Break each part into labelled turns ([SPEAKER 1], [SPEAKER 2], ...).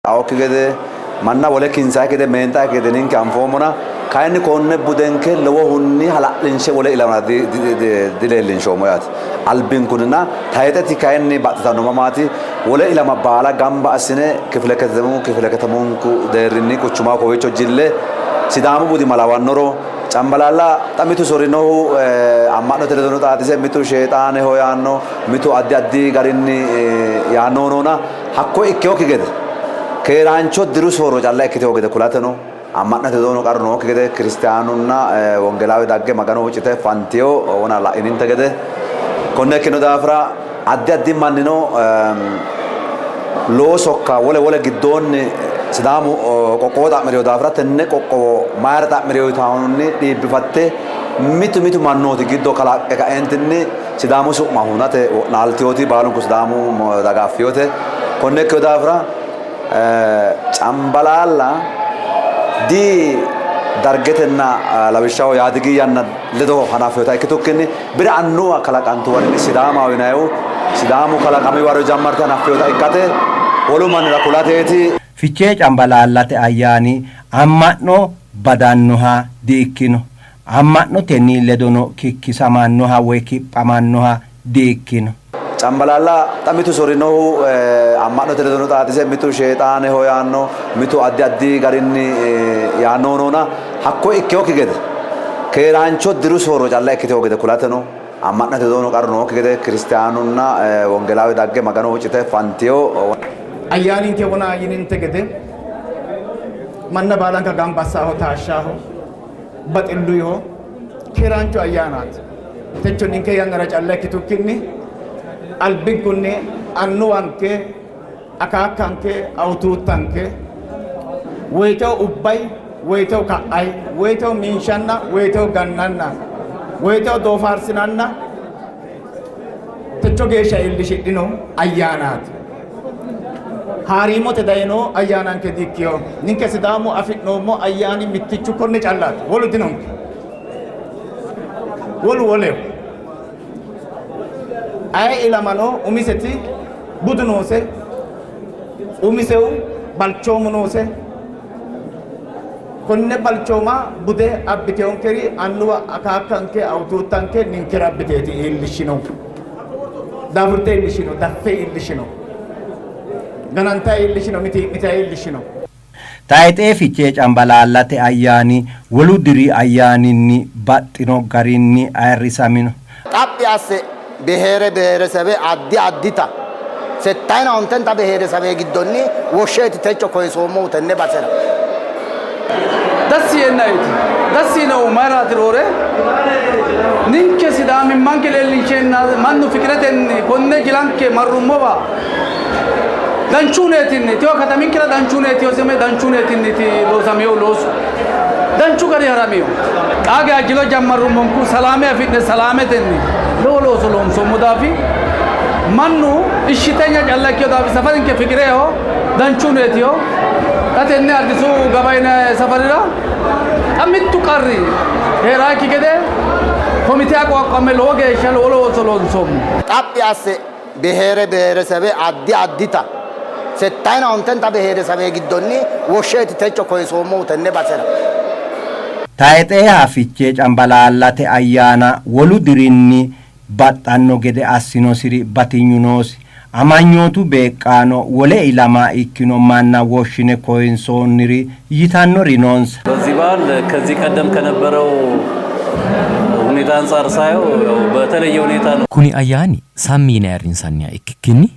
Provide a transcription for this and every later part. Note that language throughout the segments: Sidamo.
[SPEAKER 1] Aokki gede, manna wole kinsaayikki gede, meenxaayikki gede ninke anfoommona, kayinni konne budenke lowohunni hala'linshe wole ilamara dileellinshoommo yaate. Albinkunninna tayixeti kayinni baxxitanno mamaati wole ilama baala gamba assine kifile ketemu kifile ketemunku deerrinni quchumaho kowiicho jille Sidaamu budi malawannoro Cambalaalla xa mitu sorinohu amma'note ledono xaadise mitu sheexaaneho yaanno, mitu addi addi garinni yaannohu noona Hakko ikkinokki gede, keeraancho diru soorro calla ikkitino gede kulateno, amma'nate ledono qarru nookki gede, Kiristaanunna Wongeelaawe dagge Magano huuccite fantino wona la'ininte gede, konne ikkino daafira addi addi mannino lowo sokka wole wole giddoonni Sidaamu qoqqowo xa'mirino daafira tenne qoqqowo mayira xa'mirino yitahunni dhiibbifatte mitu mitu mannooti giddo kalaqqe ka'eentinni Sidaamu su'ma hunate wo'naaltinoti baalunku Sidaamu daga affinote. Konne ikkino daafira Cambalaalla di Dargetenna lawishshaho Yaadigi yanna ledo hanaffinota ikkitukkinni bire annuwa kalaqantu warinni Sidaamaho yinannihu Sidaamu kalaqami waro jammarte hanaffinota ikkate wolu mannira kulateeti.
[SPEAKER 2] Fichee Cambalaallate ayyaani amma'no badannoha di-ikkino. Amma'notenni ledono kikkisamannoha woy kiphamannoha di-ikkino.
[SPEAKER 1] Cambalaalla xa mitu sorinohu amma'note ledono xaadise mitu sheexaaneho yaanno, mitu addi addi garinni yaannohu noona hakko ikkinokki gede keeraancho diru soorro calla ikkitino gede kulateno amma'note ledono qarru nookki gede Kiristaanunna Wongeelaawe dagge Magano huuccite fantino.
[SPEAKER 3] Ayyaaninke wona yininte gede manna baalanka gamba assaaho, taashshaaho. Baxilluyiho, keeraancho ayyaanaati. Techo ninke yannara calla ikkitukkinni albinkunni annuwanke, akaakkanke, awutuuttanke woyiteho ubbay, woyiteho ka'ay, woyiteho minshanna, woyiteho gannanna, woyiteho doofaarsinanna techo geeshsha iillishidhino ayyaanaati. Haariimote dayino ayyaananke dikkino. Ninke Sidaamu afi'noommo ayyaani mittichu konne callaati. Wolu dinonke. Wolu woleho. Aye ilamano umiseti budu noose, umisehu balchoomu noose. Konne balchooma bude abbiteyonkeri annuwa akaakkanke awutuuttanke ninkera abbiteeti iillishshino. Daafurte iillishshino, daffe iillishshino, gananta iillishshino, mitii'mite iillishshino.
[SPEAKER 2] Tayxee Fichee Cambalaallate ayyaani wolu diri ayyaaninni baxxino garinni ayirrisamino.
[SPEAKER 4] Xaphi asse biheere biheeresebe addi addita settayina ontenta biheeresebe giddonni woshsheeti techo koyisoommohu tenne basera.
[SPEAKER 5] Dassi yeennaeeti. Dassi yiinohu mayiraati roore ninke Sidaamimmanke leellinsheenna mannu fiqiretenni konne jilanke marrummowa danchu huneetinni tiwa kataminkera danchu huneeti hosame danchu huneetinniti loosaminohu loosu danchu gari haramino. Xaa geya jilo jammarrummonku salaame afi'ne salaametenni lowo looso loonsoommo daafi mannu ishitenya calla ikkino daafi safarinke fiqireho danchu huneetiho. Xa tenne Addisu Gabayine safarira xa mittu qarri hee'raakki gede komite aqoaqqamme lowo geeshsha lowo looso loonsoommo.
[SPEAKER 4] Xaphi asse biheere biheeresebe addi addita settayina ontenta biheeresebe giddonni woshsheeti techo koyisoommohu tenne basera.
[SPEAKER 2] Tayxeeha Fichee Cambalaallate ayyaana wolu dirinni baxxanno gede assinosiri batinyu noosi. Amanyootu beeqqaano wole ilama ikkino manna woshshine koyinsoonniri yitannori noonsa.
[SPEAKER 6] በዚህ በዓል ከዚህ ቀደም ከነበረው ሁኔታ አንጻር ሳየው ያው በተለየ ሁኔታ ነው።
[SPEAKER 7] Kuni ayyaani sammi yine ayirrinsanniha ikkikkinni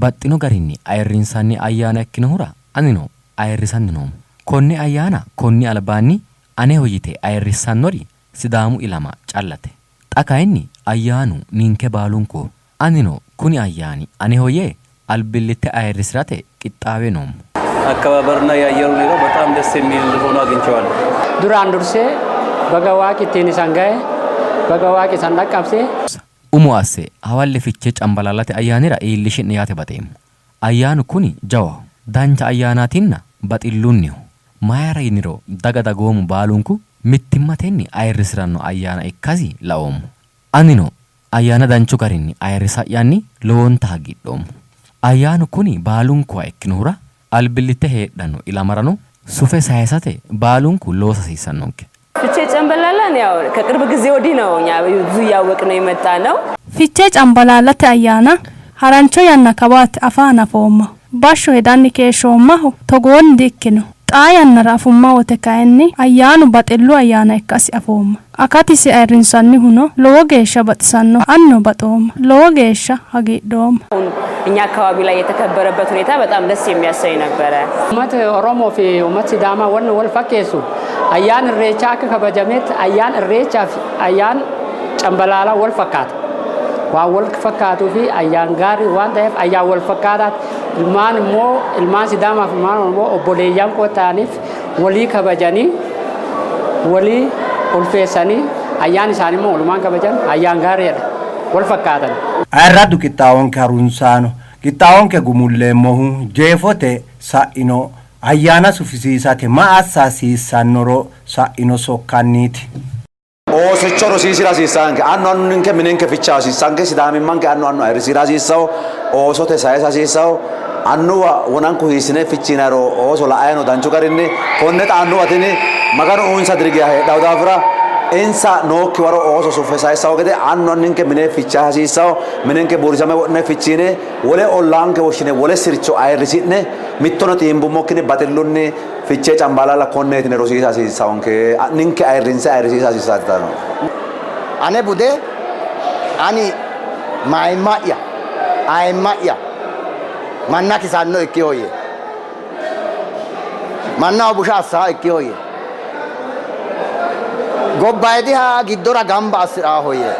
[SPEAKER 7] baxxino garinni ayirrinsanni ayyaana ikkinohura anino ayirrisanni noommo. Konne ayyaana konni albaanni aneho yite ayirrissannori Sidaamu ilama callate. Xa kayinni ayyaanu ninke baalunkuho. Anino kuni ayyaani aneho yee albillitte ayirrisi'rate qixxaawe noommo.
[SPEAKER 6] አከባበርና የአየር ሁኔታው በጣም ደስ የሚል ሆኖ አግኝቼዋለሁ።
[SPEAKER 8] Duraan dursee baga waaqi ittiin isan gahe, baga waaqi isan dhaqqabse.
[SPEAKER 7] Umo asse hawalle Fichee Cambalaallate ayyaanira iillishi'ne yaate baxeemmo. Ayyaanu kuni jawaho, dancha ayyaanaatinna baxillunniho. Mayira yiniro daga dagoomu baalunku mittimmatenni ayirrisi'ranno ayyaana ikkasi laoommo. Anino ayyaana danchu garinni ayirrisa'yanni lowonta hagiidhoommo. Ayyaanu kuni baalunkuha ikkinohura Albillitte heedhanno ilamarano sufe sayisate baalunku loosa hasiissannonke.
[SPEAKER 9] ፍቼ ጨምበላላን ያው ከቅርብ ጊዜ ወዲህ ነው እኛ ብዙ እያወቅ ነው የመጣ ነው።
[SPEAKER 10] Fichee Cambalaallate ayyaana harancho yanna kawaati afa hanafoomma. Bashsho hedanni keeshshoommahu togoonni di''ikkino. Xaa yannara afumma wote kayinni ayyaanu baxillu ayyaana ikkasi afoomma. Akatisi ayirrinsannihuno lowo geeshsha baxisannoho. Anino baxoomma. Lowo geeshsha hagiidhoomma.
[SPEAKER 9] እኛ አካባቢ ላይ የተከበረበት ሁኔታ በጣም ደስ የሚያሰኝ ነበረ።
[SPEAKER 8] Uummata Oromoo fi uummata Sidaamaa wanni wal fakkeessu ayyaan irreechaa akka kabajametti ayyaan irreechaa fi ayyaan cambalaalaa wal fakkaata. Waan wal fakkaatuu fi ayyaan gaarii waan ta'eef ayyaan wal fakkaataati. Ilmaan immoo ilmaan Sidaamaa fi ilmaan Oromoo obboleeyyan koo ta'aniif walii kabajanii walii ulfeessanii ayyaan isaanii immoo walumaan kabajan ayyaan gaariidha. Wal fakkaatan.
[SPEAKER 2] Ayirraddu qixxaawonke harunsaano qixxaawonke gumulleemmohu jeefote sa'ino ayyaana sufisiisate ma assa hasiissannoro sa'ino sokkanniiti.
[SPEAKER 1] Oosicho rosiisira hasiissanke annu annunke minenke ficha hasiissanke sidaamimmanke annu annu ayirrisiira hasiissawo oosote sayisa hasiissawo annuwa wonanku hiissine fichinayiro ooso la'ayino danchu garinni konne xa annuwa tini maganu uyinsa diri geya heedhawo daafira insa nookki waro ooso suffe sayissawo gede annu anninke mine ficha hasiissawo minenke buurisame wodhine fichine wole ollaanke woshshine wole sircho ayirrisi'ne mittono xiimbummokkinni baxillunni fichee cambalaalla konneetine rosiisa hasiissawonke ninke ayirrinse ayirrisiisa hasiissaatitano.
[SPEAKER 4] Ane bude ani mayimma'ya ayimma'ya manna kisanno ikkiho yee mannaho busha assaa ikkiho yee gobbayidiha giddora gamba assi'raaho yee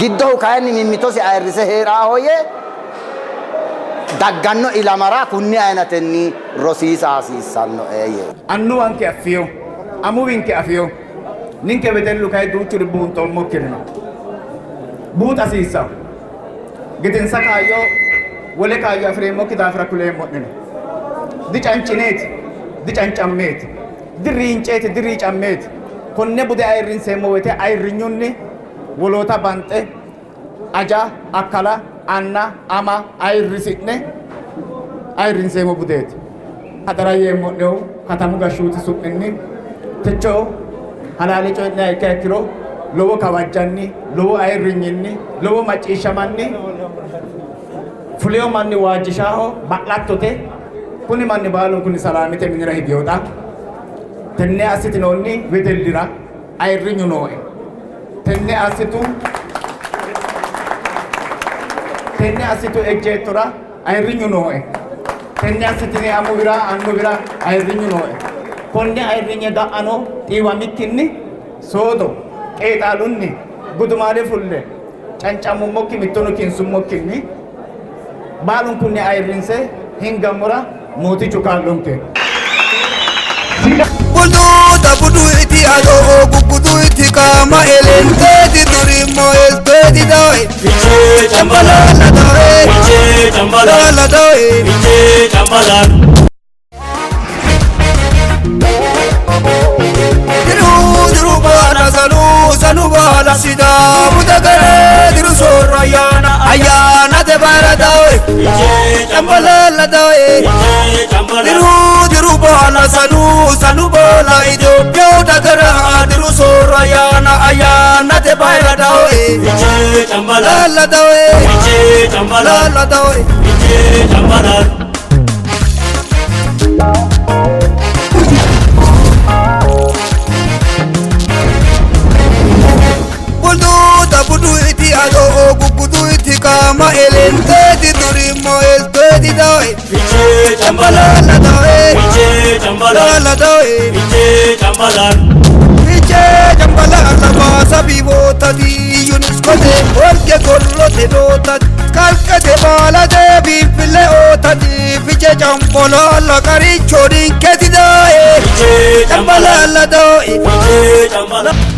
[SPEAKER 4] giddohu kayinni mimmitosi ayirrise hee'raaho yee dagganno ilamara kunni ayinatenni rosiisa hasiissannoe yee.
[SPEAKER 3] Annuwanke affiyo amuwinke afiyo ninke wedellu kayi duuchuri buunxoommokkiri no buuxa hasiissawo gedensa kaayyo wole kaayyo afireemmokki daafira kuleemmo'neno dicancineeti dicancammeeti diriinceeti diriicammeeti konne bude ayirrinseemmo woyte ayirrinyunni woloota banxe aja akkala anna ama ayirrisi'ne ayirrinseemmo budeeti. Hadara yeemmo'nehu katamu gashshooti su'minni techo halaale coyi'niha ikkiha ikkiro lowo kawajjanni lowo ayirrinyinni lowo macciishshamanni fuleyo manni waajjishaaho ba'lattote kuni manni baalunkuni salaamete minira higeyoxa tenne assitinoonni wedellira ayirrinyu nooe tenne assitu ejjeettora ayirrinyu nooe tenne assitine amuwira annuwira ayirrinyu nooe konne ayirrinye ga'ano xiiwamikkinni soodo qeexaalunni gudumaale fulle cancamummokki mittono kinsummokkinni baalunkunni ayirrinse hingammora mootichu kaa'lonke.
[SPEAKER 11] Bultuuta buduiti adoo gugguduiti qaama elenteeti durimmo elteeti dawe.
[SPEAKER 12] Fichee
[SPEAKER 11] Cambalaalla dawe.
[SPEAKER 12] Fichee
[SPEAKER 11] Cambalaalla dawe.
[SPEAKER 12] Fichee Cambalaalla.
[SPEAKER 11] Diruu diruu baala sanuu sanuu baala sidaamu dagaree diru soorro ayyaana ayyaana te baara dawe.
[SPEAKER 12] Fichee
[SPEAKER 11] Cambalaalla dawe.
[SPEAKER 12] Fichee Cambalaalla.
[SPEAKER 11] Diruu diruu baala sanuu sanuu baala Itoophiyaa dagaraa diru soorro ayyaana ayyaana te baara dawe.
[SPEAKER 12] Fichee Cambalaalla.
[SPEAKER 11] Laalla dawe.
[SPEAKER 12] Fichee Cambalaalla.
[SPEAKER 11] Laalla dawe.
[SPEAKER 12] Fichee Cambalaalla.
[SPEAKER 11] Bultuuta buduiti adoo gugguduiti qaama elenteeti durimmo elteeti dawe.
[SPEAKER 12] Fichee
[SPEAKER 11] Cambalaalla dawe.
[SPEAKER 12] Fichee Cambalaalla.
[SPEAKER 11] Laalla dawe.
[SPEAKER 12] Fichee Cambalaalla.
[SPEAKER 11] Fichee Cambalaalla baasa biibootati yuuniskote holge gollote dootati kalqete baalate biinfille ootati Fichee Cambalaalla qaricho ninketi dawe.
[SPEAKER 12] Fichee
[SPEAKER 11] Cambalaalla dawe.
[SPEAKER 12] Fichee Cambalaalla.